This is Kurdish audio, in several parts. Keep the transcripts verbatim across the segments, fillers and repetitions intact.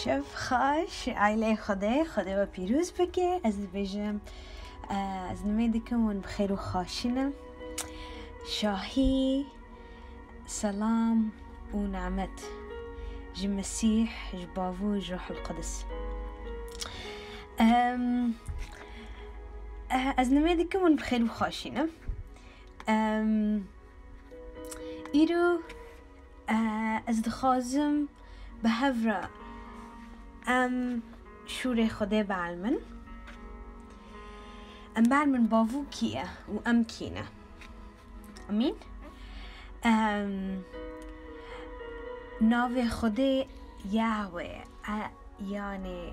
Şev xweş, aîleyê Xwedê, Xwedê we pîroz bike. Ez dibêjim, e, ez nimê dikim hûn bi xêr û xweşî ne. Şahî, selam û nimet ji Mesîh, ji Bavû, ji Ruhul Qudus. Em, e, ez nimê dikim hûn bi xêr û xweşî ne. Em, îro, e, ez dixwazim bi hev re em şûrê Xwedê bielmin. Em bielmin Bavû kî ye û em kî ne. Amîn. Em, navê Xwedê Yahweh, e, yanê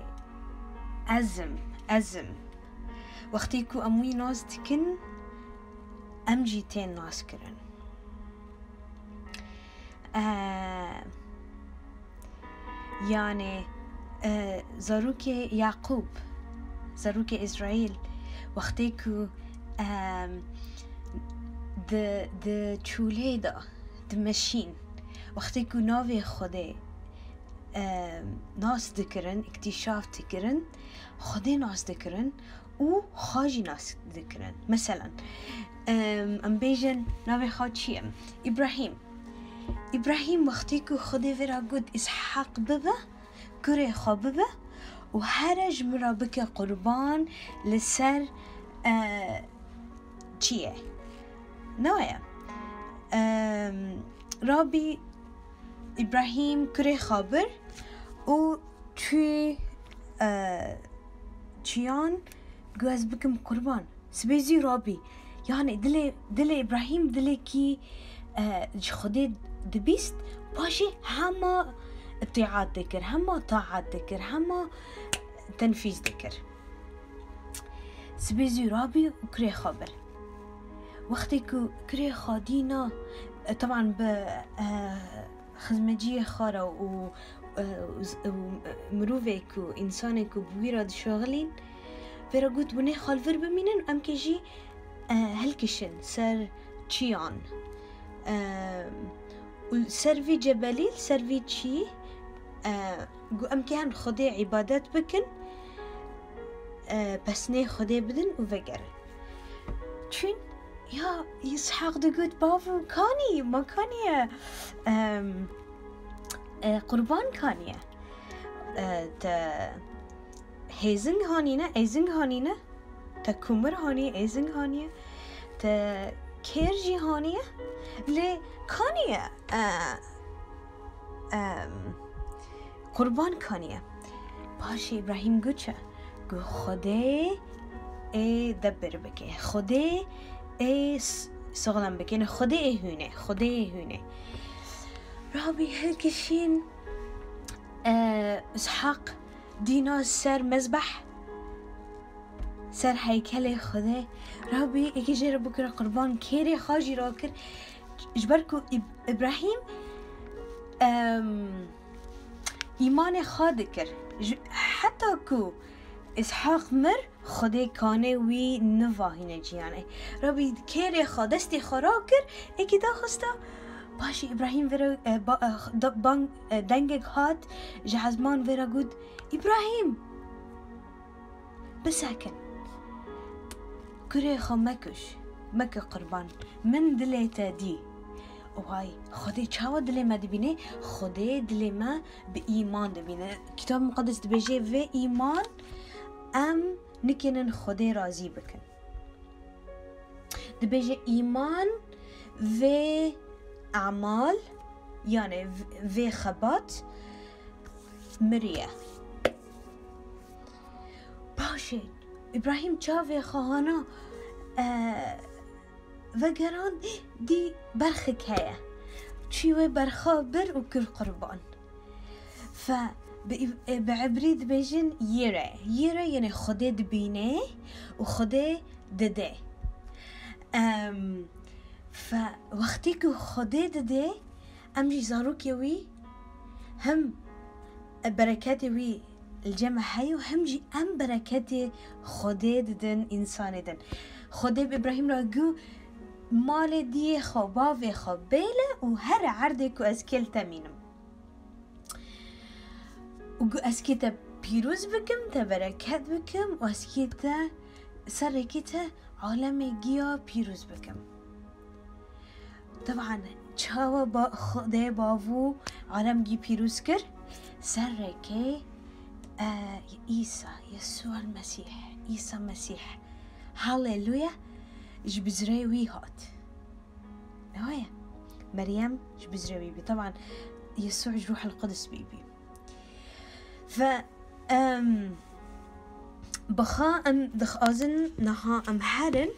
ez im, ez im. Wextê ku em wî nas dikin, em jî tên nas kirin. E, yanê, e, zarokê Yaqûb, zarokê Îsraîl, wextê ku, em, di, di çûlê de dimeşîn, wextê ku navê Xwedê, em, nas dikirin, îktîşaf dikirin, Xwedê nas dikirin û xwe jî nas dikirin. Meselan, em, em bêjin navê xwe çi ye? Îbrahîm. Îbrahîm wextê ku Xwedê vê re got, Îshaq bibe, kurê xwe bibe û here ji min re bike qurban li ser, e, çiyê. Ne waya? Em, Rabî Îbrahîm kurê xwe bir û çû, e, çiyan, got, Ez bikim qurban. Sibê zû rabî. Yani dilê, dilê Îbrahîm dilekî, e, ji Xwedê dibîst, paşê hema îteat dikir, hema taat dikir, hema tenfîz dikir. Sibê zû rabî û kurê xwe bir. Wextê ku kurê xwe dîna, e, teban bi, e, xizmeciyê xwe re û, e, û z-, û, e, mirovê ku, însanê ku bi wî re dişoxilîn, vê re got, Hûn ê xwe li vir bimînin, em kê jî, e, hilkişin ser çiyan. E, û ser vî cebelî, ser vî çî, e, gu-, em kê hen Xwedê îbadet bikin, e, pesnê Xwedê bidin û vegerin. Çûn, ya Îshaq digot, Bavo, kanî, ma kanî ye, em, e, qurban kanî ye. E, te hêzing hanî ne, êzing hanî ne, te kumir hanî, êzing hanî ye, te kêr jî hanî ye, lê kanî ye, e, em, qurban kanî ye. Paşê Îbrahîm got çi? Got, Xwedê ê debir bike. Xwedê ê s-, sixlem bike. Ne, Xwedê ê hûn e. Xwedê ê hûn e. Rabî hilkişîn, e, Îshaq dîna ser mezbeh, ser heykelê Xwedê. Rabî êkê jê re bikire qurban, kêrê xwe jî rakir. Ji ber ku Îb-, Îbrahîm, em, îmanê xwe dikir. Ji, heta ku Îshaq mir, Xwedê kanê wî nivahîne ciyanê. Rabî kêrê xwe, destê xwe rakir, êkî daxista. Paşê Îbrahîm vê re, e, ba-, e, da-, bang, e, dengek hat, ji ezman vê re got, Îbrahîm! Bisekin. Kurê xwe mekuş, meke qurban. Min dilê te dî. Way, Xwedê çawa dilê me dibîne? Xwedê dilê me bi îman dibîne. Kitab Muqeddes dibêje, vê îman em nikinin Xwedê razî bikin. Dibêje, îman vê emal, yani v-, vê xebat miriye. Paşê Îbrahîm çavê xwe hana, e, vegeran, dî berxik heye. Çî wê berxa bir û kir qurban. Fe bi, bi ebrî dibêjin yire. Yire, yani Xwedê dibîne û Xwedê dide. Em, fe wextî ku Xwedê dide, em jî zarokê wî hem bereketê wî li cem me heye û hem jî em bereketê Xwedê didin însanê din. Xwedê bi Îbrahîm re got, malê diyê xwe, bavê xwe bêle û here erdê ku ez kê li te mînim. Û Gu-, ez kê te pîroz bikim, te bereket bikim û ez kê te serrekê te alemê giya pîroz bikim. Teban çawa ba-, Xwedê Bavû alem gî pîroz kir? Serrekê, e, Îsa, Yesû el Mesîh, Îsa Mesîh. Haleluya! Ji bizrê wî hat. Ewa ye. Meryem ji bizrê wî bî. Teban Yesû ji Ruhul Qudus bî bî. Ve, em, bixa em dixwazin niha em herin,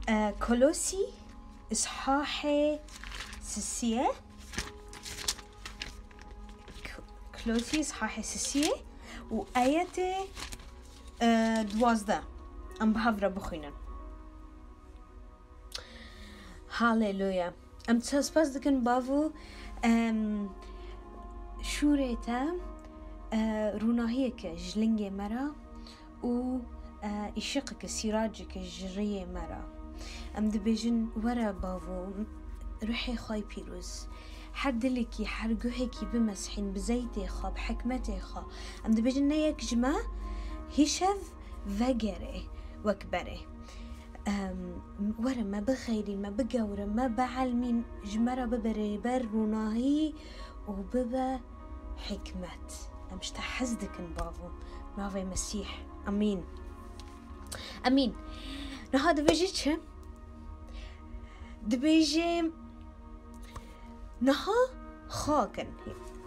e, Kolosî îshahê sisiyê, K-, Kolosî îshahê sisiyê û ayetê, e, duwazdeh. Em bi hev re bixwînin. Haleluya. Em te spas dikin, Bavû, em, şûrê te, e, rûnahiyeke ji lingê me re û, e, îşiqeke, sîraceke ji riyê me re. Em dibêjin, were, Bavû, ruhê xwe yê pîroz her dilekî, her guhekî bimesihîn bi zeytê xwe, bi hikmetê xwe. Em dibêjin, ne yek ji me hîşev vegere wek berê. Em, were me bixeyrîn, me bigewrin, me bielmîn, ji me re bibe rêber, rûnahî û bibe hikmet. Em ji te hez dikin, Bavû. Navê Mesîh. Emîn. Emîn. Niha dibêjî çi? Dibêjê, niha xakin.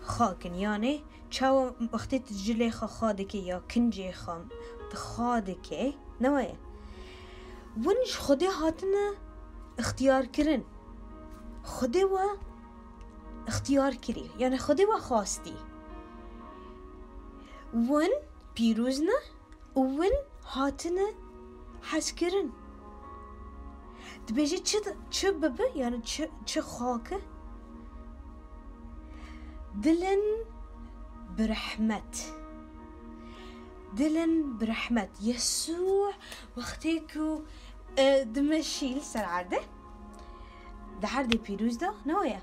Xakin, yanê çawa wextê tu cilê xwe xwe dikê ya kincê xwe tu xwe dikê, ne weye? Win ji Xwedê hatine ixtiyar kirin. Xwedê we ixtiyar kirî. Yani Xwedê we xwastî. Win pîroz ne û win hatine hezkirin. Dibêje çi, çi bibe, yani çi, çi xake? Dilin bi rehmet. Dilin bi rehmet. Yesû wextê ku, e, dimeşî li ser erdê, di erdê pîroz de, ne weye?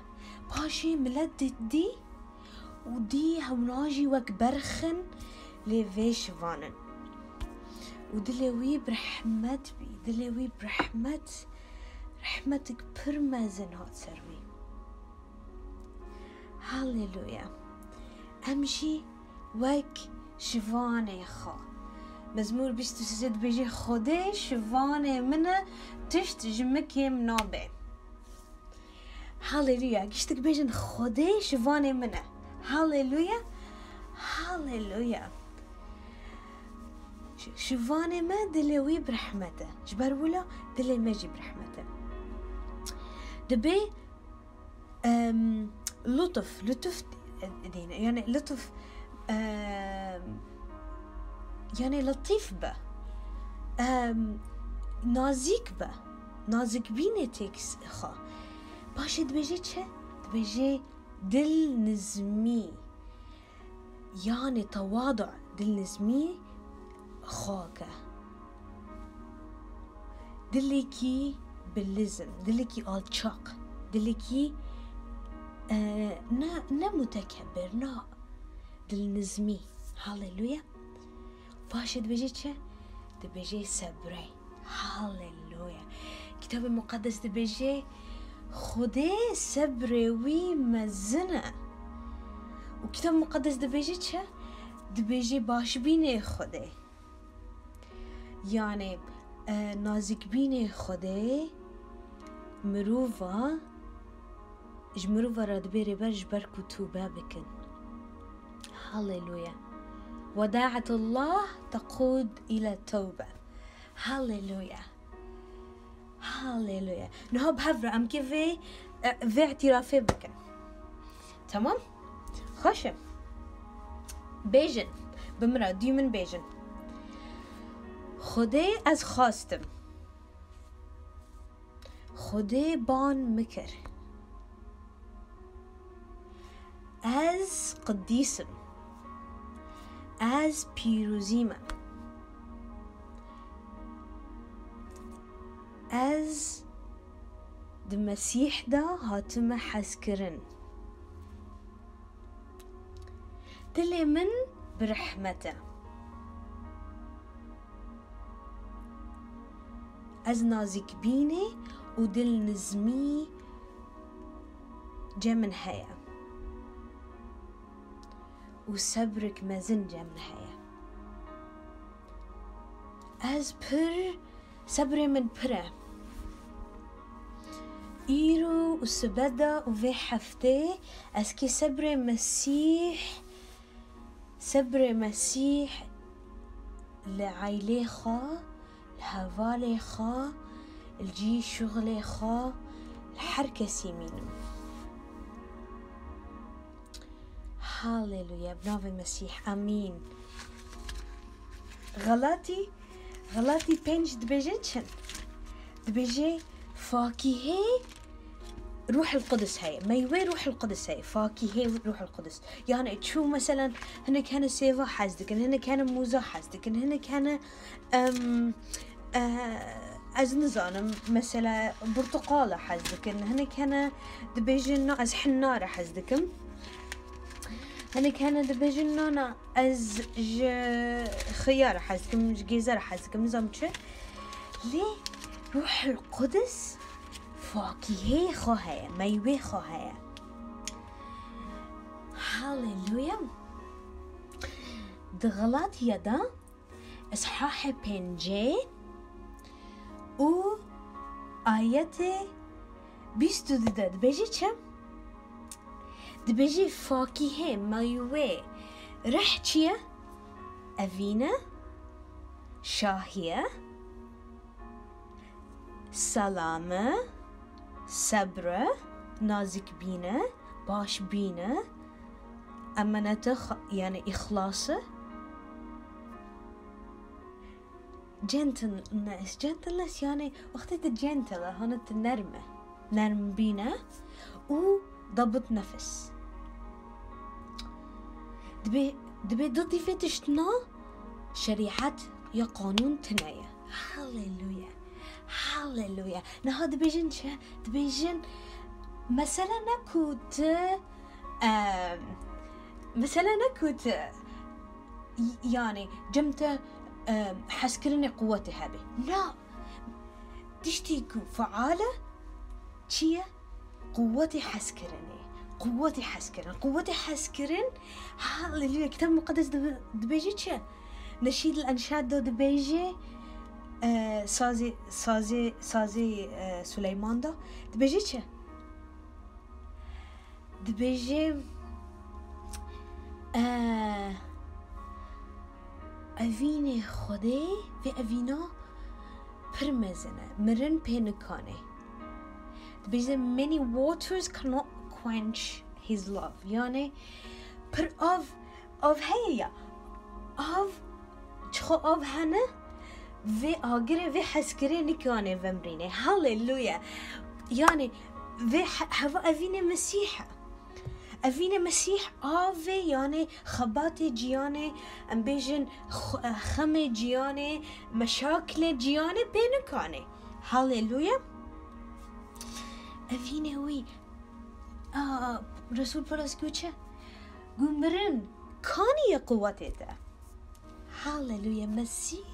Paşê milet dî, dî û dî hewna jî wek berxin lê vê şivanin. Û dilê wî bi rehmet bî, dilê wî bi rehmet, rehmetik pir mezin hat ser wî. Haleluya. Em jî wek şivanê xwe. Mezmûr bîst û sê dibêje, Xwedê şivanê min e, tişt ji min kêm nabe. Haleluya. Giştik bêjin, Xwedê şivanê min e. Haleluya. Haleluya. Ş-, şivanê me dilê wî bi rehmet e. Ji ber wila dilê me jî bi rehmet e. Dibê, em, lutuf, lutuf dîne. Yani lutuf, em, yani letîf be. Em, nazik be. Nazikbînê têk s-, xwe. Paşê dibêje çi? Dibêje dilnizmî. Yani tewadu, dilnizmî xake. Dilekî bi lizm, dilekî alçaq, dilekî, e, ne, ne mutekebir, ne dilnizmî. Haleluya. Paşê dibêje çi? Dibêje sebre. Haleluya. Kitabê Muqeddes dibêje, Xwedê sebrê wî mezin e. Û Kitabê Muqeddes dibêje çi? Dibêje başbînê Xwedê. Yani, e, nazikbînê Xwedê mirova, ji mirova re dibê rêber ji ber ku tûbe bikin. Haleluya. Wedaetullah teqûd île tewbe. Haleluya. Haleluya. Niha bi hev re em kê vê, e, vê îtirafê bikin. Tamam? Xweş e. Bêjin. Bi min re, dû min bêjin. Xwedê ez xwestim. Xwedê ban min kir. Ez qidîs im. Ez pîrozî me. Ez di Mesîh de hatime hezkirin. Dilê min bi rehmet e. Ez nazîkbînê û dilnizmî cem min heye. Û sebrek mezin cem min heye. Ez pir, sebrê min pir e. Îro û sibeda û vê heftê ez kê sebrê Mesîh, sebrê Mesîh li aîlê xwe, li hevalê xwe, li cî şixulê xwe, li her kesî mînim. Haleluya, bi navê Mesîh, amîn. Xelatî, Xelatî pênc dibêje çi? Dibêje fakîhê Ruhul Qudus heye. Meywe Ruhul Qudus heye. Fakîhê Ruhul Qudus. Yani çû, meselen, hinek hene sêva hez dikin, hinek hene mûza hez dikin, hinek hene, em, e, ez nizanim, mesela, burtuqala hez dikin, hinek hene dibêjin, na, ez hinnara hez dikim. Hinek hene dibêjin, na, na, ez ji xiyara hez dikim, ji gêzara hez dikim, nizanim çi. Lê Ruhul Qudus fakîhê xwe heye, meywe xwe heye. Haleluya. Di Xelatiya de, îshahê pêncê û ayetê bîst û du de dibêje çi? Dibêje fakîhê, meywe, reh çi ye? Evîn e, şahî ye, selam e, sebr e, nazikbîn e, başbîn e, emanete xa-, yani îxlas e. Gentleness, gentleness yani wextê tu gentle e, hani tu nerm e, nermbîn e û dabit nefes. Dibê, dibê du tîfê tiştna şerîet ya qanûn tune ye. Haleluya. Haleluya. Niha dibêjin çi? Dibêjin, mesele ne ku tu, em, mesele ne ku tu, y-, yani, cem te, em, hezkirinê quwetê hebe. Na. Tiştî ku feal e, çi ye? Quwetê hezkirinê. Quwetê hezkirin. Quwetê hezkirin. Haleluya. Kitab Muqeddes dibe-, dibêje çi? Neşîd el Enşad de dibêje, e, sazê, sazê, sazê, e, Suleyman de dibêje çi? Dibêje, e, evînê Xwedê, vê evîna pir mezin e, mirin pê nikanê. Dibêje, many waters cannot quench his love. Yani pir av, av heye ya. Av, çixwe av hene, vê agirê, vê hezkirê nikane vemrîne. Haleluya. Yani vê he-, heva evînê Mesîh e. Evînê Mesîh avê, yani xebatê ciyanê, em bêjin xu-, xemê ciyanê, meşakilê ciyanê pê nikane. Haleluya. Evînê wî, a, Resul Polas got çi? Got mirin kaniye quwetê te. Haleluya. Mesîh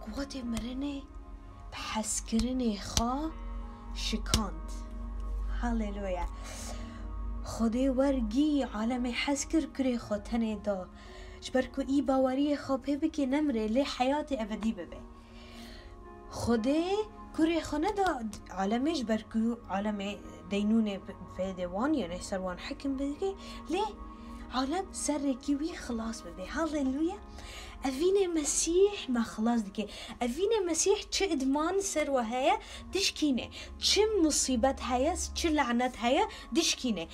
quwetê mirinê bi hezkirinê xwe şikand. Haleluya. Xwedê wergî alemê hez kir, kurê xwe tenê da. Ji ber ku î baweriyê xwe pê bike, nemrê, lê heyatê ebedî bibe. Xwedê kurê xwe neda alemê, ji ber ku alemê deynûnê bi-, vê de wan, yani ser wan hekim bike, lê alem serrekî wî xilas bibe. Haleluya! Evînê Mesîh me xilas dike. Evînê Mesîh çi idman ser we heye, dişkîne. Çi musîbet heye, çi lanet heye, dişkîne.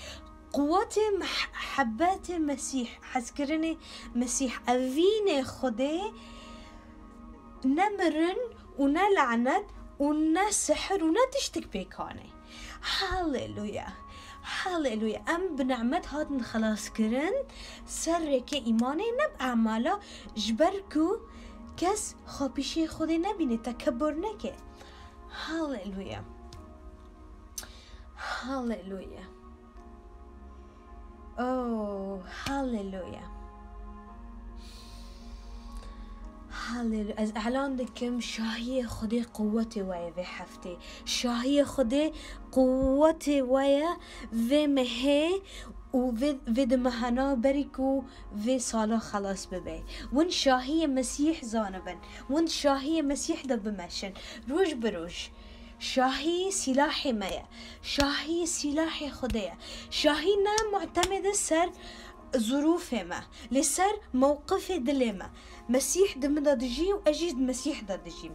Quwetê meh-, hebetê Mesîh, hezkirinê Mesîh, evînê Xwedê ne mirin û ne lanet û ne sihir û ne tiştik pêk anê. Haleluya. Haleluya. Em bi nimet hatin xelas kirin, serrekê îmanê ne bi emala, ji ber ku kes xapîşê Xwedê nebîne, tekebur neke. Haleluya. Haleluya. Oh, haleluya. Haleluya. Ez elan dikim, şahiyê Xwedê quwetê we ye vê heftê. Şahiyê Xwedê quwetê we ye vê mehê û vê, vê di mehana berî ku vê sala xelas bibe. Win şahiyê Mesîh zanibin. Win şahiyê Mesîh de bimeşin. Roj bi roj. Şahî sîlahê me ye. Şahî sîlahê Xwedê ye. Şahî ne mu'temede ser zirûfê me, lê ser mewqifê dilê me. Mesîh di min de dijî û ez jî di Mesîh de dijîm.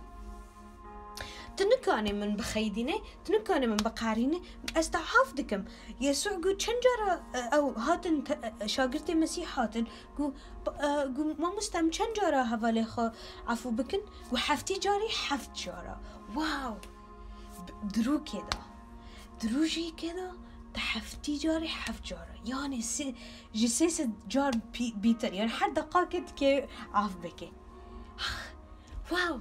Tu nikanî min bixeyidînî, tu nikanî min biqerînî. Ez te af dikim. Yesû got çend cara, e, ew hatin te-, e, şagirtê Mesîh hatin. Got, e, got, mamoste, em çend cara hevalê xwe efû bikin? Got, heftî carî heft cara. Wow! Bi-, di rokê de. Di rojekê de te heftî carî heft cara. Yanî sê, ji sê sed car pî-, bîtir. Yanî her deqakê dikê af bike. Wow!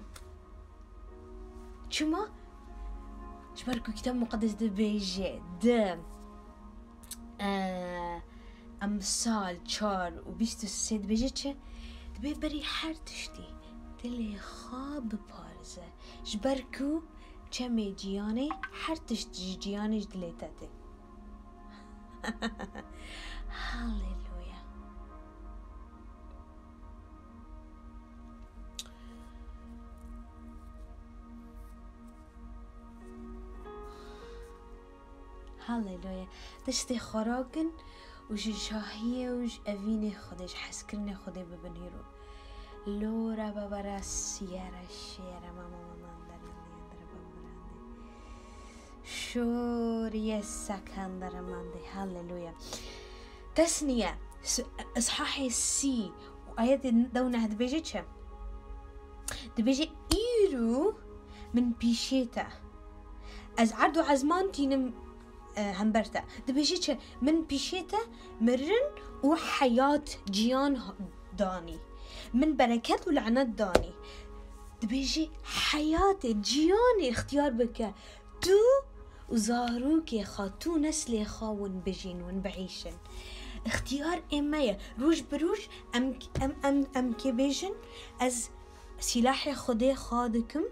Çima? Ji ber ku Kitab Muqeddes dibêje, di, e, Emsal çar û bîst û sê dibêje çi? Dibê berî her tiştî dilê xwe biparêze. Ji ber ku çemê ciyanê her tişt ji ciyanê ji dilê te tê. Haleluya. Haleluya. Tiştê xwe rakin û ji şahiyê û ji evînê Xwedê, ji hezkirinê Xwedê bibin hîro. Lora babara siyara şêra mama mama. Şoriye sekandara mande. Haleluya. Tesniye, s-, ishahê sî û ayetê dew neh dibêje çi? Dibêje, îro min pîşê te. Ez erd û ezman tînim, e, hember te. Dibêje çi? Min pîşê te mirin û heyat, ciyan ha-, danî. Min bereket û lanet danî. Dibêje heyatê, ciyanê ixtiyar bike. Tu û zarokê xwe, tu neslê xwe win bijîn, win biîşin. Îxtiyar ê me ye. Roj bi roj em, em, em, em kê bêjin, ez sîlahê Xwedê xwe dikim.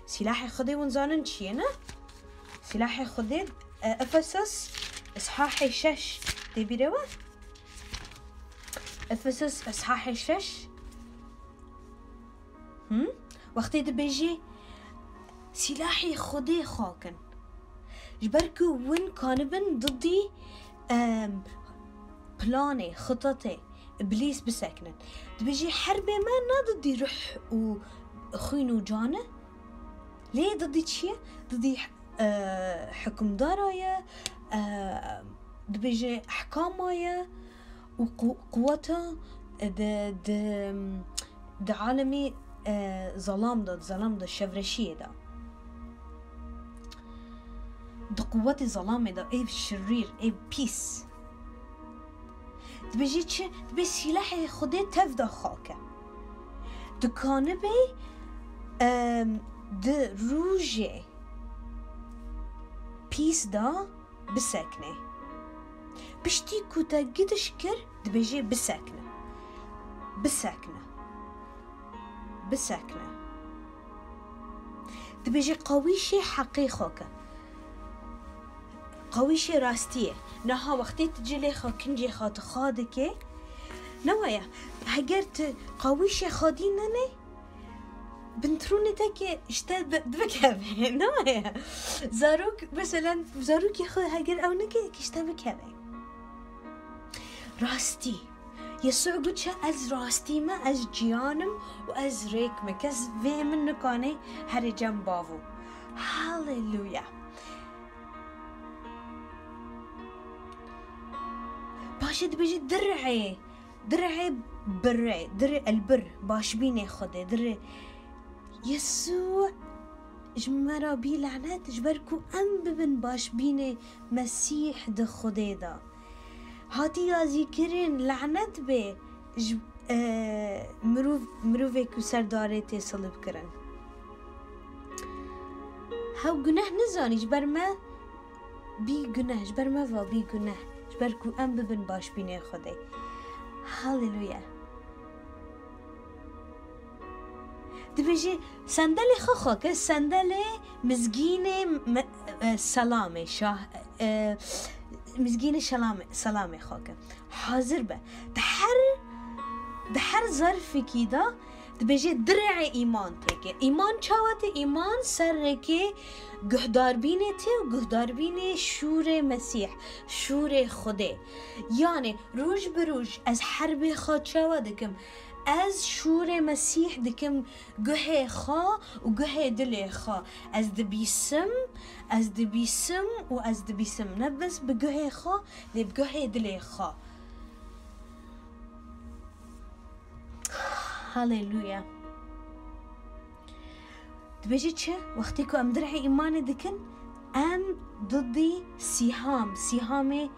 Sîlahê Xwedê win zanin çi ye, ne? Sîlahê Xwedê, e, Efesos, ishahê şeş, tê bîrê we? Efesos, ishahê şeş. Him? Wextê dibêjê, sîlahê Xwedê xwe kin. Ji ber ku win kanibin didî, em, planê, xitetê Îblîs bisekinin. Dibêjê herbê me ne didî ruh û xwîn û can e. Lê didî çi ye? Didî, e, hukimdara ye, e, dibêje ehkama ye û qu-, quweta, e, di, di, di alemî, e, zelam de, di zelam de, şevreşiyê de. Di quwetê zelamê de, ê şirîr, ê pîs. Dibêjî çi? Dibê sîlehê Xwedê tev de xak e. Dikanibê, em, di rojê pîs de biseknê. Piştî ku te gidiş kir, dibêjê bisekne. Bisekne. Bisekne. Dibêjê qawîşê heqê xwe ke. Qawîşê rastiyê. Niha wextê tu cilê xwe, kincê xwe tu xwe dikê, ne waya. Heger tu qawîşê xwe dî nenê, bintirûnê te ke ji te bi-, dibikeve. Ne waya. Zarok, mesela, zarokê xwe heger ew neke, ke ji te bikeve. Rastî. Yesû got çi? Ez rastî me, ez ciyan im û ez rêk me. Kes vê min nikane herê cem bavû. Haleluya. Paşê dibêje dirê, dirê birê, dirê elbir, başbînê Xwedê, dirê Yesû ji me re bî lanet, ji ber ku em bibin başbînê Mesîh di Xwedê de. Hatî yazîkirin, lanet bê ji, e, mirov, mirovê ku ser darê tê silibkirin. Hew guneh nizanî, ji ber me bî guneh, ji ber me va bî guneh, ji ber ku em bibin başbînê Xwedê. Haleluya. Dibêje, sendelê xwe xwe ke, sendelê mizgînê me-, e, selamê, şah, e, mizgînê şelamê, selamê xwe ke. Hazir be. Di her, di her zerfekî de dibêje dirê îman têke. Îman çawa tê? Îman serrekê guhdarbînê tê û guhdarbînê şûrê Mesîh, şûrê Xwedê. Yanê roj bi roj ez herbê xwe çawa dikim? Ez şûrê Mesîh dikim guhê xwe û guhê dilê xwe. Ez dibîsim, ez dibîsim û ez dibîsim. Ne bes bi guhê xwe, lê bi guhê dilê xwe. Haleluya. Dibêje çi? Wextê ku em direhê îmanê dikin, em didî sîham, sîhamê,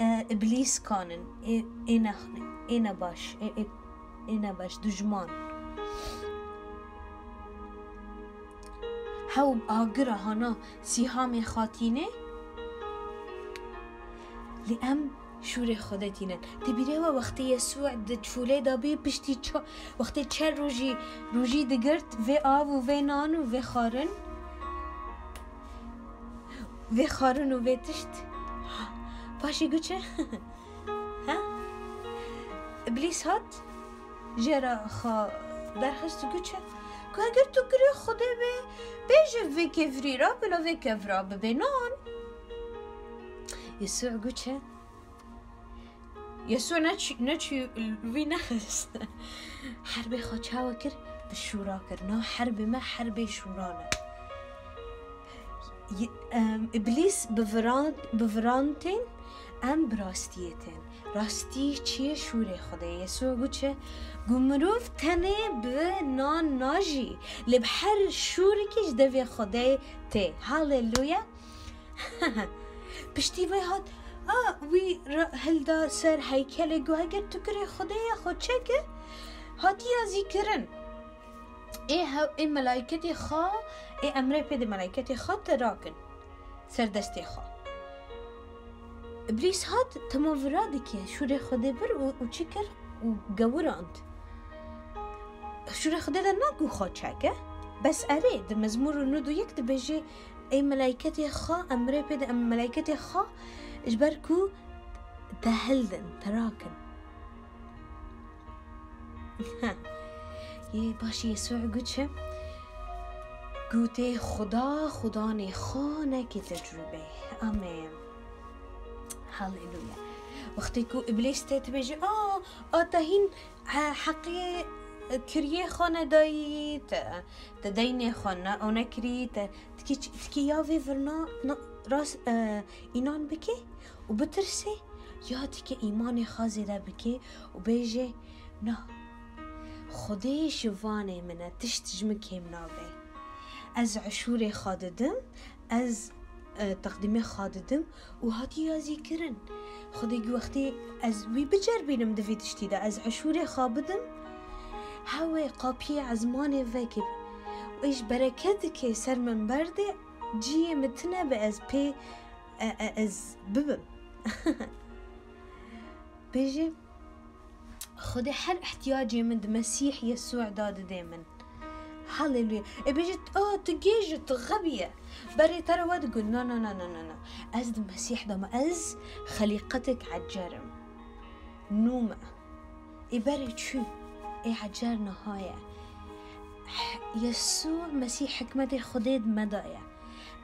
e, îblîs kanin, ê, ê ne, ê ne baş, ê, ê, ê ne baş, dijman. Hew agira hana sîhamê xatînê, lê em şûrê Xwedê tînin. Tê bîrê we wextê Yesû di çûlê de bî, piştî ça-, wextê çel rojî, rojî digirt vê av û vê nan û vê xwarin, vê xwarin û vê tişt. Paşê got çi? Ha? Îblîs hat, jê re xwe derxist û got çi? Ku eger tu kurê Xwedê bî, bêje vê kevirî re, bila vê kevira bibe nan. Yesû got çi? Yesû neçû, neçû li wî nexist. Herbê xwe çawa kir? Bi şûra kir. Na herbê me herbê şûran e. Y-, em, Îblîs bi viran, bi viran tên, em bi rastiyê tên. Rastî çi ye? Şûrê Xwedê. Yesû got çi? Got mirov tenê bi nan najî, lê bi her şûrekî ji devê Xwedê tê. Haleluya! Piştî vê hat, a, wî ra-, hilda ser heykelê, got, eger tu kurê Xwedê ye, xwe çeke. Hatiye zîkirin. Ê hew-, ê melayketê xwe, ê emrê pê de melayketê xwe te rakin ser destê xwe. Îblîs hat, tema vira dike, şûrê Xwedê bir û, û çi kir? Û gewirand. Şûrê Xwedê de nago xwe çeke. Bes erê, di Mezmûr nod û yek dibêje, ê melayketê xwe, emrê pê de, em melayketê xwe ji ber ku te hildin, te rakin. Yê başî Yesû got çi? Gotê, Xuda, Xudanê xwe neke tecrûbê. Amên. Haleluya. Wextê ku Îblîs tê dibêje, a, a te hîn, e, heqê kiriyê xwe nedayî, te, te deynê xwe ne, o nekirî, te, tikî ç-, tikî ya vê virna, na, rast, e, înan bike û bitirsê, ya dike îmanê xwe zêde bike û bêje, na, Xwedê şivanê min e, tişt ji min kêm nabe. Ez eşûrê xwe didim, ez, e, teqdîmê xwe didim û hatiye zîkirin. Xwedê got wextê ez wî biceribînim di vî tiştî de, ez eşûrê xwe bidim, hewê qapiyê ezmanê veke û ê ji bereket dike ser min berde, cihê min tune be ez pê, e, e, ez bibim. Bêje, Xwedê her ihtiyacê min di Mesîh Yesû de didê min. Haleluya. Ê bêje, "A, tu gêj î, tu xebî ye." Berê te re we digot, "Na, na, na, na, na, na. Ez di Mesîh de me, ez xelîqetek ecer im. Nû me." Ê berê çû. Ê ecer niha ye. H-, Yesû Mesîh hikmetê Xwedê di me de ye.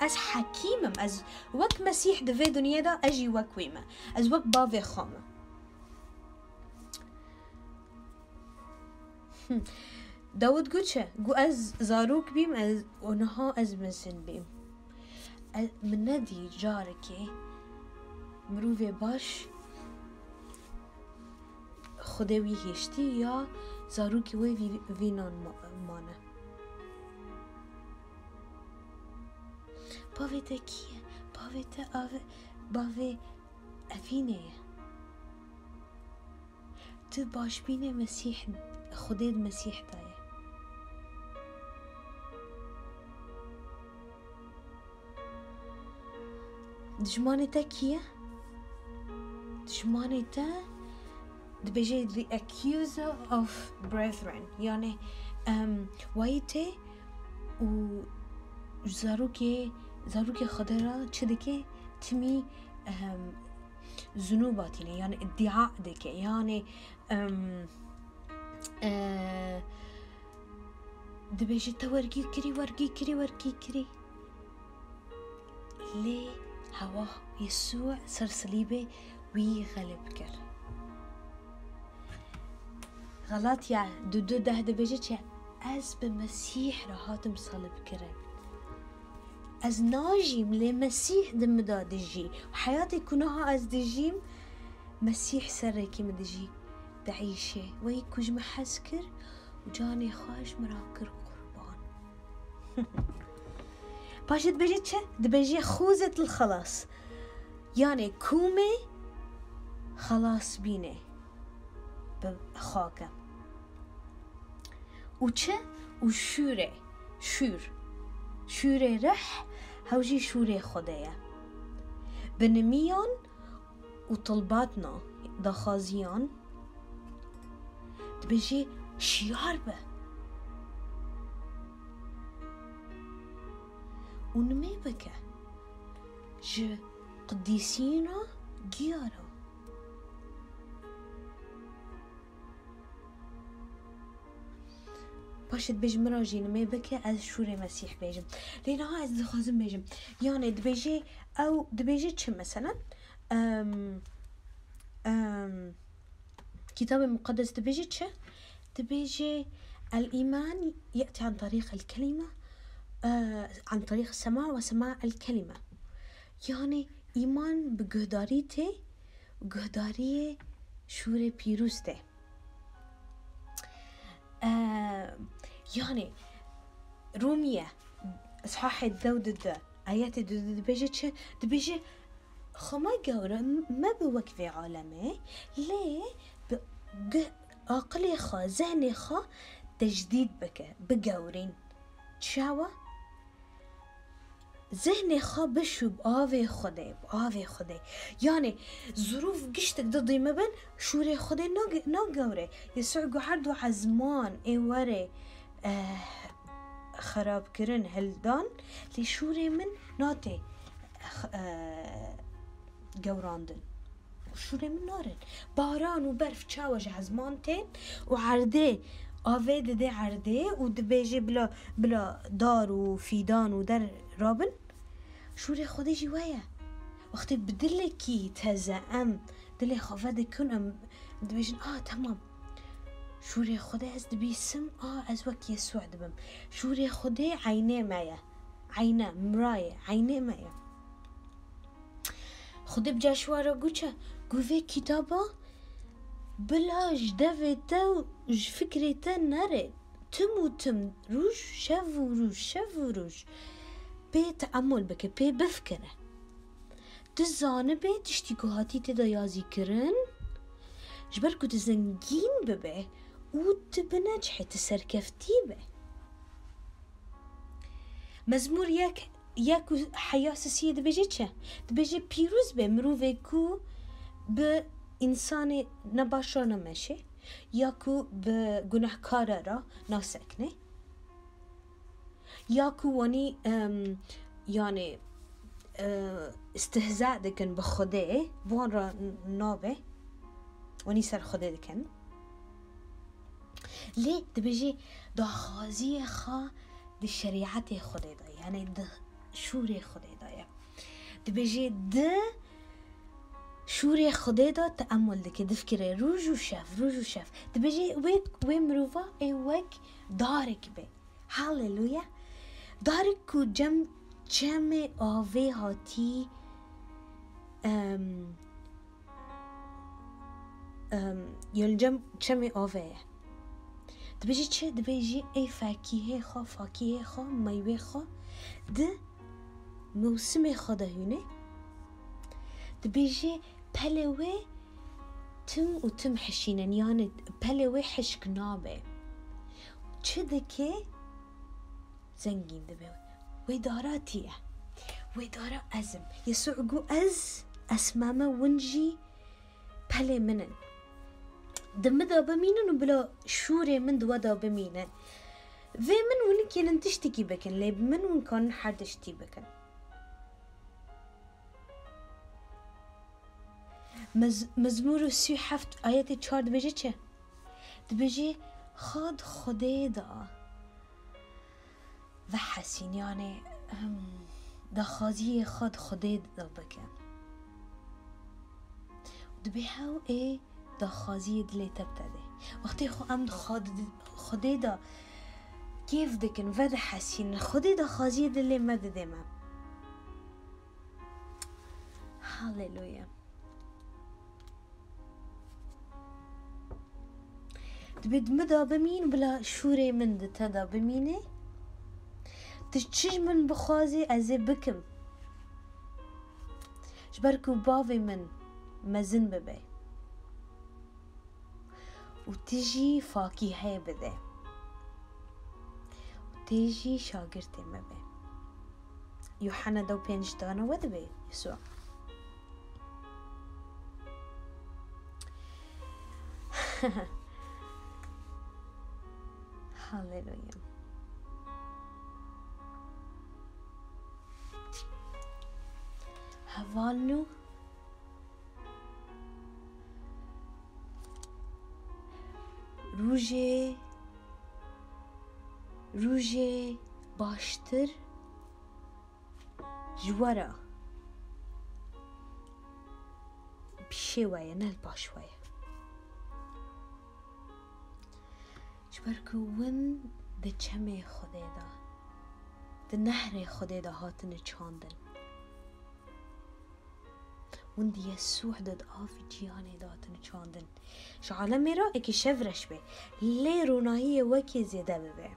Ez hekîm im. Ez wek Mesîh di vê dinyê de, ez jî wek wî me. Ez wek bavê xwe me. Dawid got çi? Got, "Ez zarok bîm, ez, û niha ez mezin bîm." Ez, min nedî carekê mirovê baş Xwedê wî hêştî ya zarokê wê vî, vînan ma-, mane. Bavê te kî ye? Bavê te ave-, bavê Evînê ye. Tu başbînê Mesîh, Xwedê di Mesîh de ye. Dijmanê te kî ye? Dijmanê te dibêje the accuser of brethren, yani, em, wayî tê û zarokê, zarokê Xwedê re çi dike? Timî, em, zunûba tîne, yani îdîa dike, yani, em, e, dibêje te wergî kirî, wergî kirî, wergî kirî. Lê hewa Yesû ser silîbê wî xelib kir. Xelatya du du deh dibêje çi? Ez bi Mesîh re hatim salibkirin. Ez najîm, lê Mesîh di min de dijî. Heyatê ku niha ez dijîm, Mesîh serekî min dijî, dieyşe. Weyî ku ji min hez kir û canê xwe ji min re kir qurban. Paşê dibêje çi? Dibêje xûzet li xelas. Yanê kûmê xelas bîne bi xake. Û çi? Û şûrê, şûr. Şûrê rih, hew jî şûrê Xwedê ye. Bi nimiyan û tilbatna daxwaziyan dibêje şiyar be û nimê bike ji qidîsîna giyara. Paşê dibêje min re jî nimê bike, ez şûrê Mesîh bêjim. Lê niha ez dixwazim bêjim. Yanê dibêje, ew dibêje çi meselen? Em, em, Kitabê Muqeddes dibêje çi? Dibêje, "El-îman ye'tî an tarîq el-kelîme, e, an tarîq sema ve sema el-kelîme." Yanê îman bi guhdarî tê û guhdariyê şûrê pîroz tê. E, yanê Rûmiye, îshahê dew du du, ayetê du du dibêje çi? Dibêje, "Xwe me gewre, m-, me bi wek vê alemê, lê bi guh-, aqilê xwe, zehnê xwe tecdîd bike, bigewrîn." Çawa? Zehnê xwe bişû bi avê Xwedê, bi avê Xwedê. Yanê zirûf giştik didî min, şûrê Xwedê nage-, nagewre. Yesû got, "Her du ezman ê werê, eh, xerabkirin hildan, lê şûrê min natê, eh, gewrandin." Şûrê min narin. Baran û berf çawa ji ezman tên û erdê avê dide erdê û dibêje bila, bila dar û fîdan û der rabin. Şûrê Xwedê jî we ye. Wextê bi dilekî teze em dilê xwe vedikin, em dibêjin, "A, temam. Şûrê Xwedê ez dibîsim, a, ez wek Yesû dibim." Şûrê Xwedê eynê me ye. Eyne, mirayê, eynê me ye. Xwedê bi caşwara got çi? Got vê kitaba bila ji devê te û ji fikrê te nere. Tim û tim, roj, şev û roj, şev û roj. Pê teemul bike, pê bifikire. Tu zanibê tiştî ku hatî tê de yazî kirin, ji ber ku tu zengîn bibe û tu binecihê, tu serkeftî be. Mezmûr yek, yek û heya sisiyê dibêje çi? Dibêje, "Pîroz be mirovê ku bi însanê nebaş re nemeşe, ya ku bi gunehkara re nasekne, ya ku wanî, em, yanê, e, istihza dikin bi Xwedê, bi wan re n-, nabe, wanî ser Xwedê dikin." Lê dibêje daxwaziyê xwe di şerîetê Xwedê de, yanê di şûrê Xwedê de ye. Dibêje di şûrê Xwedê de teemul dike, difikire roj û şev, roj û şev. Dibêje wê, wê mirova ê wek darek be. Haleluya! Darek ku cem çemê avê hatî, em, em, ya li cem çemê avê ye. Dibêjî çi? Dibêjî ê fekîhê xwe, fakîhê xwe, meywê xwe di mewsimê xwe de hûne. Dibêjî pelê wê tim û tim hişînin, yani pelê wê hişk nabe. Çi dike? Zengîn dibe. Wê dara tî ye. Wê dara ez im. Yesû got, "Ez, ez me me win jî pelê min in. Di min de bimînin û bila şûrê min di we de bimîne. Vê min hûn nikênin tiştekî bikin, lê bi min hûn kanin her tiştî bikin. Mez-, Mezmûr û sî û heft ayetê çar dibêje çi? Dibêje, Xwe di Xwedê de vehesîn, yanê, em, daxwaziyê xwe di Xwedê de bikin. Dibê hew ê daxwaziyê dilê te bide. Wextê xwe em di Xwe-, di Xwedê de kêf dikin, vedihesînin, Xwedê daxwaziyê dilê me didê me. Haleluya. Dibê di min de bimîn, bila şûrê min di te de bimîne. Tu çi ji min bixwazî, ez ê bikim. Ji ber ku bavê min mezin bibe. Û tu jî fakîheyê bide. Û tu jî şagirtê me be. Yuhanna dew pênc dana we dibe Yesûa. Haleluya. Hevalno, rûjê, rûjê baştir ji we re pîşê we ye, ne li paş we ye. Ji ber ku win di çemê Xwedê de, di nehrê Xwedê de hatine çandin. Win di Yesûh de, di avê cîhanê de hatine çandin. Ji alemê re eke şev reş be, lê ronahiyê wekê zêde bibe.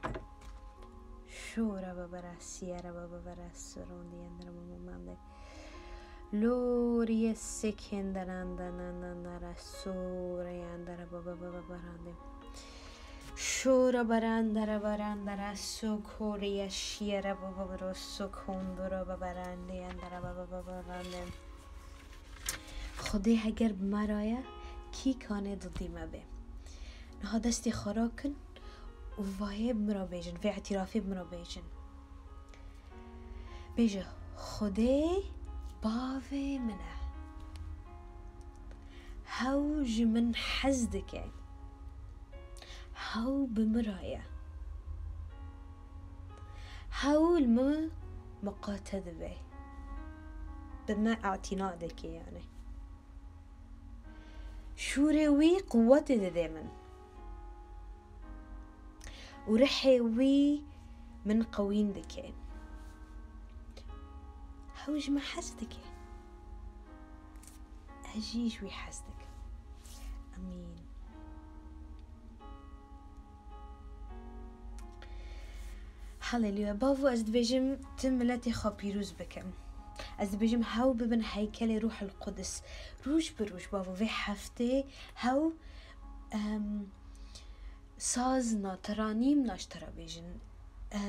Şûre bibere, siyere bibere, surûn diyendire bimemde. Loriye sekenderen denenenere, sûre yendere bibere berande. Şûre berendere berendere, sukuriye şiyere bibere, sukundure biberande yendere bibere berande. Xwedê heger bi me re ye, kî kanê didî me bê? Niha destê xwe rakin û vayê bi min re bêjin, vê îtirafê bi min re bêjin. Bêje, Xwedê bavê min e. Hew ji min hez dike. Hew bi min re ye. Hewl min miqate dibe. Bi me atina dike yani. Şûrê wî quwetê dide min. Û rihê wî min qewîn dike. Hew ji min hez dike. Ez jî ji wî hez dikim. Amîn. Haleluya. Bavo, ez dibêjim, tu miletê xwe pîroz bikim. Ez dibêjim, hew bibin heykelê Ruhul Qudus. Roj bi roj, bavo, vê heftê hew, em, sazna, teranîmna ji te re bêjin. E,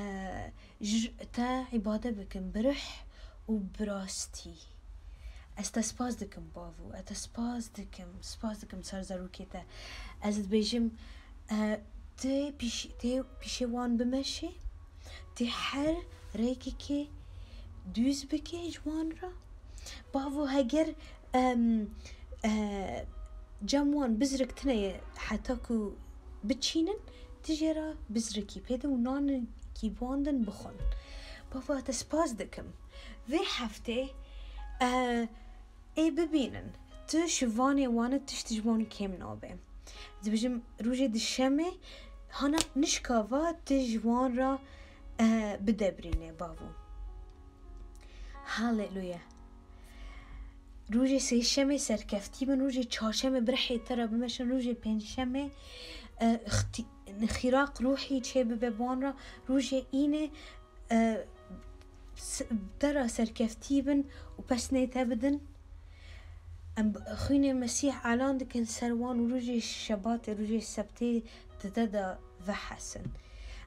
ji te îbade bikim bi ruh û bi rastî. Ez te spas dikim, bavo. Ez te spas dikim, spas dikim ser zarokê te. Ez dibêjim, e, tê pîş-, tê pîşê wan bimeşê, tê her rêkekê dûz bikê ji wan re. Bavo, heger, em, e, cem wan bizrik tine ye heta ku biçînin, tu jê re bizrikî pê de û nanekî bi wan din bixwin. Bavo, ez te spas dikim. Vê heftê, e, ê bibînin, tu şivanê wan e, tişt ji wan kêm nabe. Dibêjim, rojê dişemê, hana nişka va tu ji wan re, e, bidebrîne, bavo. Haleluya. Rojê sêşemê serkeftî bin, rojê çarşemê bi rihê te re bimeşin, rojê pêncşemê, e, xtî-, xîraq ruhî çê bibe wan re, rojê înê, e, s-, te re serkeftî bin û pesnê te bidin. Em xwînê Mesîh elan dikin ser wan û rojê şebatê, rojê sebtê di te de vehesin.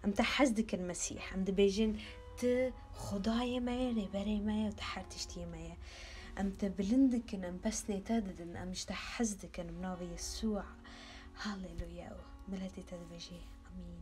Em te hez dikin Mesîh. Em dibêjin, tu Xwedayê me ye, rêberê me ye û tu her tiştiyê me ye. Em te bilind dikin, em pesnê te didin, em ji te hez dikin, bi navê Yesûa. Haleluya. Û miletê te dibêjê, Amîn.